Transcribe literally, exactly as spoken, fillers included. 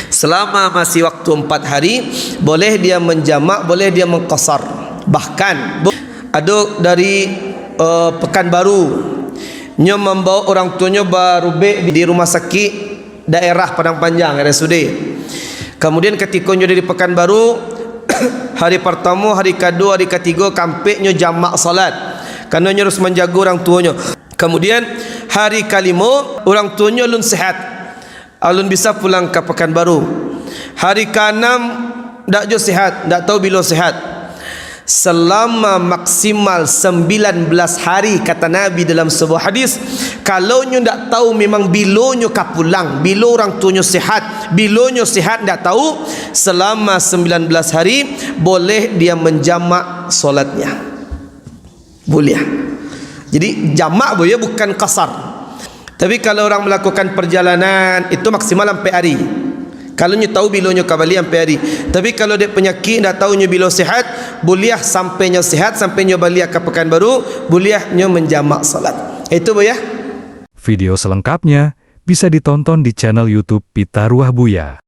Selama masih waktu empat hari, boleh dia menjamak, boleh dia mengqasar. Bahkan, bo-, ado dari, eh, Pekanbaru, nyo mambawa urang tuonyo barubek di, di rumah sakik daerah Padang Panjang, R S U D. Kemudian, katiko nyo dari Pekanbaru, hari partamo, hari kaduo, hari katigo, kaampek nyo jamak salat. Karano nyo harus manjago urang tuonyo. Kemudian, hari kalimo, urang tuonyo alun sehat. Alun bisa pulang ka Pekanbaru. Hari kaanam, ndak jo sehat, ndak tahu bilo sehat. Selama maksimal sembilan belas hari, kata Nabi dalam sebuah hadis, kalau nyo ndak tahu memang bilo nyo ka pulang, bilo urang tuonyo sehat, bilo nyo sehat ndak tahu, selama sembilan belas hari, boleh dia menjamak salatnya. Boleh. Jadi, jamak, buya, bukan qasar. Tapi, kalau urang melakukan perjalanan, itu maksimal ampek hari. Kalau nyo tahu bilo nyo ka baliak, ampek hari. Tapi, kalau dek panyakik, ndak tahu nyo bilo sehat, buliah sampai nyo sehat, sampai nyo baliak ka Pekanbaru, buliah nyo manjamak salat. Itu, buya. Video selengkapnya bisa ditonton di channel YouTube Pitaruah Buya.